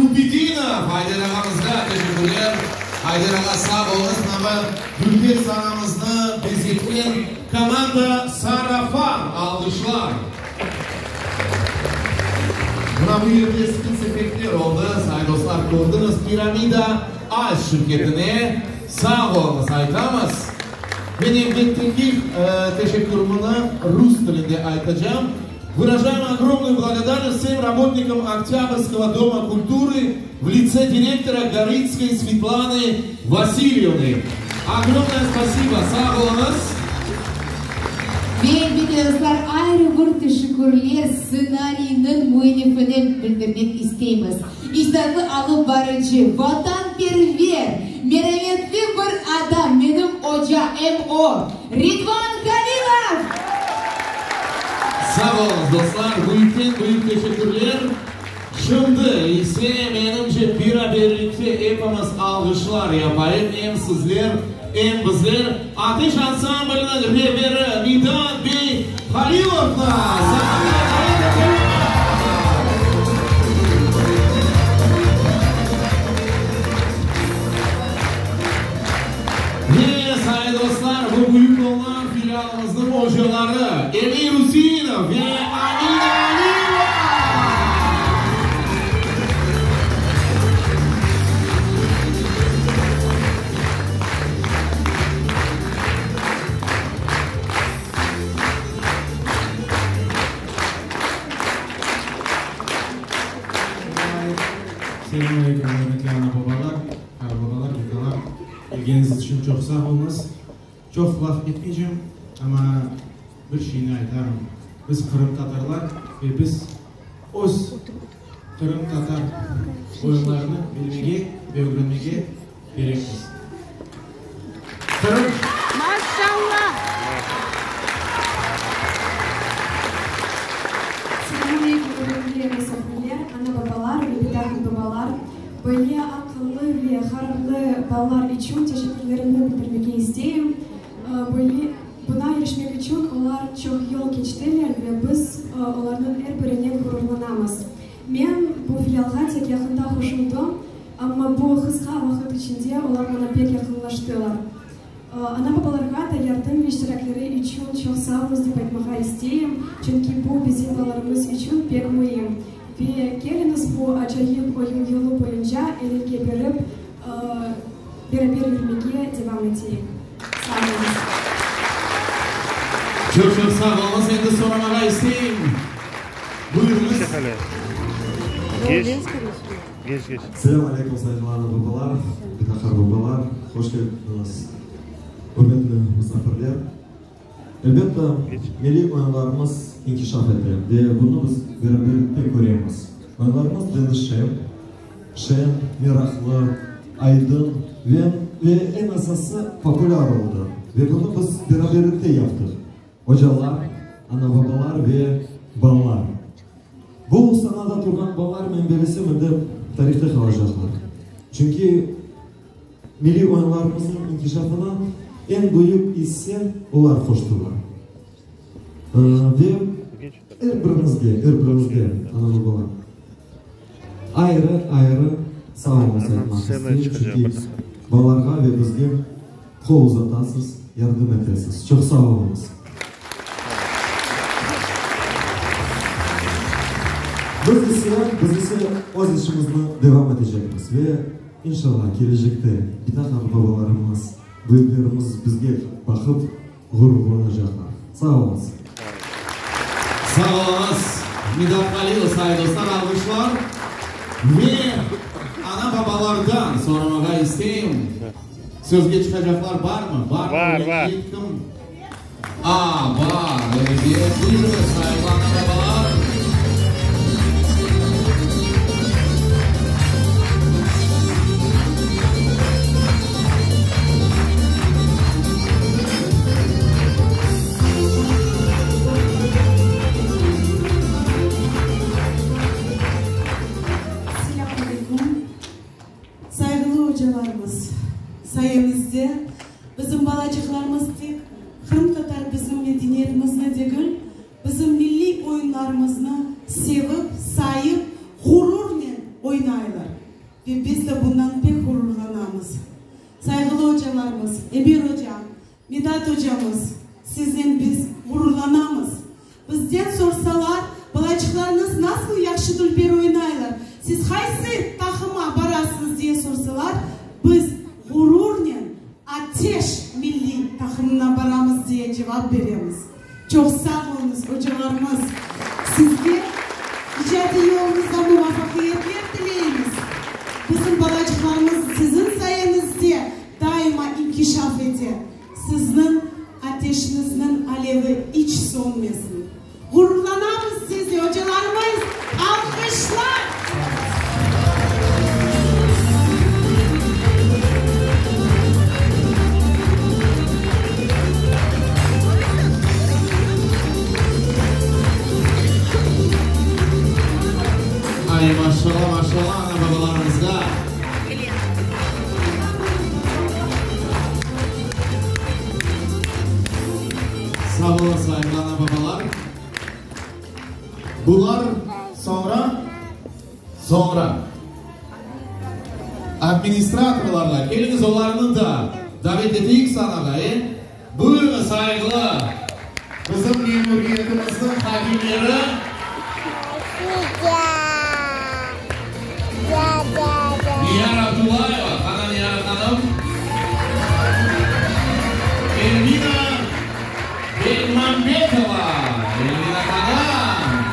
Kurbedinov, Ayder ağamızğa teşekkürler. Ayder ağa, sağ oluñız, mına bu dülber sanamıznı bezetken komanda Sarafan, alğışlar. Mına bu yerde spetseffektler oldı, sayın dostlar, kördiñiz, Piramida Ice şirketine sağ oluñız aytamız. Ve nevbetteki teşekkürümni rus tilinde aytacam. Выражаем огромную благодарность всем работникам Октябрьского дома культуры в лице директора Горицкой Светланы Васильевны. Огромное спасибо. Sağ oluñız. Ve elbette, dostlar, ayrı bir teşekkürler stsenariyniñ müellifine bildirmek isteymiz. İstidatlı alıp barıcı, vatanperver, merametli bir adam, menim oca, MO, Ridvan Halilov! Sağ oluñız, dostlar, büyükten-büyük teşekkürler. Şimdi ise, menimce, beraberlikte epimiz alğışlar yapayıq, em sizler, em bizler Ateş ansambliniñ reberi Midat bey Halilovnı sahnağa davet etemiz! Ve, sayın dostlar, bu büyük olğan filialımıznıñ ocaları Emir Üseinov ve Amina Aliyeva! Selâm aleyküm, ürmetli ana-babalar, qartbabalar, bitalar. Kelgeniñiz içün çoq sağ oluñız. Çoq laf etmeycem, amma bir şeyni aytarım, biz qırımtatarlar ve biz öz qırımtatar oyunlarını bilmege ve ögrenmege kerekmiz. Qırım. Selâm aleyküm, ürmetli misafirler, ana-babalar ve bita-qartbabalar! Böyle aqıllı ve ğarırlı balalar içün teşekkürlerimni bildirmege isteyim. Böyle buna irişmek içün olar çoq yol keçtiler ve biz olarnıñ er birinen ğururlanamız. Men bu filialğa tek yaqında qoşuldım, amma bu qısqa vaqıt içinde olar maña pek yaqınlaştılar. Ana-babalarğa da yardım ve iştirakleri içün çoq sağ oluñız dep aytmağa isteyim, çünki bu bizim balalarımız içün pek müim. Ve keliñiz bu acayip oyun yolu boyunca el-elge berip, beraber yürmege devam eteyik. Sağ oluñız. Çoq-çoq sağ oluñız. Endi soramağa isteyim. Buyurıñız. Selâm aleyküm, sayğılı ana-babalar, bita-qartbabalar, hoş keldiñiz, ürmetli musafirler. Elbette, milliy oyunlarımız inkişaf ete ve bunı biz beraberlikte köremiz. Oyunlarımız deñişe, şeñ, meraqlı, aydın ve, ve eñ esası, populâr oldı. Ve bunı biz beraberlikte yaptıq, ocalar, ana-babalar ve balalar. Bu sanada turğan balalar, men belesem, endi tarihte qalacaqlar. Çünki milliy oyunlarımıznıñ inkişafına eñ büyük isse olar qoştılar. Ve er biriñizge, er biriñizge, ana-babalar, ayrı-ayrı sağ oluñız aytmaq isteyim, çünki balalarğa ve bizge qol uzatasız, yardım etesiz. Çoq sağ oluñız. Biz ise, biz ise öz işimizni devam etecekmiz ve, inşallah, kelecekte bita-qartbabalarımız, büyüklerimiz bizge baqıp ğururlanacaqlar. Sağ oluñız. Sağ oluñız, Midat Halilov, sayın dostlar, alğışlar. Ve ana-babalardan soramağa isteyim, sözge çıqacaqlar barmı? Barmı? Bar, bar. Kim? A, bar, ebet, buyurıñız, sayılı ana-babalar. Selâm aleyküm, sayğılı ocalarımız! Sayemizde bizim balacıqlarımız tek qırımtatar bizim medeniyetimizni degil, bizim milliy oyunlarımıznı sevip, sayıp, ğururnen oynaylar. Ve biz de bundan pek ğururlanamız. Sayğılı ocalarımız, Emir oca, Midat ocamız, siznen biz ğururlanamız. Bizden sorsalar, balaçıqlarıñız nasıl yahşı dülber oynaylar, siz qaysı taqıma barasıñız diye sorsalar, biz ğururnen Ateş milliy taqımına baramız diye cevap beremiz. Çoq sağ oluñız, ocalarımız! Sizge icadiy yoluñızda muvafaqiyetler tileymiz. Bizim balaçıqlarımız siziñ sayeñizde daima inkişaf ete. Sizniñ ateşiñizniñ alevi iç sönmesin. Ğururlanamız sizle, ocalarımız! Alqışlar! Ay, maşallah, maşallah ana-babalarımızğa! Sağ oluñ, sayğılı ana-babalar. Bular soñra, soñra administratorlarla, keliñiz olarnı da davet eteyik sanağa, e? Buyurıñız, sayğılı bizim memuriyetimizniñ hadimleri. Niyar Abdullayeva, qana Niyar hanım. Elmina Bekmambetova, Elmina hanım.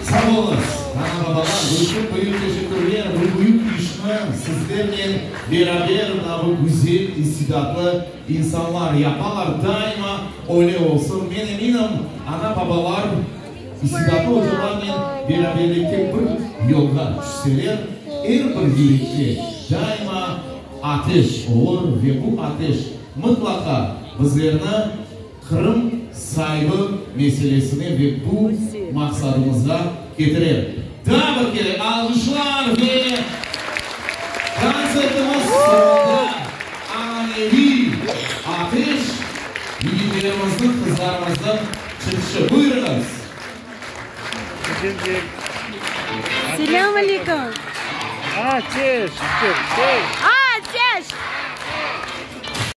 Sağ oluñız, ana-babalar, bütün büyük teşekkürler, bu büyük işni sizlernen beraber mına bu güzel, istidatlı insanlar yapalar, daima öyle olsun. Men eminim, ana-babalar istidatlı ocalarnen beraberlikte bir yolğa tüşseler, er bir yürekte daima ateş olur ve bu ateş mıtlaqa bizlerni Qırım saibi meselesine ve bu maqsadımızğa ketirer. Daa bir kere alğışlar ve kontsertimiz soñunda ananeviy ateş yigitlerimizniñ, qızlarımıznıñ çıqışı. Buyurıñız! Selâm aleyküm!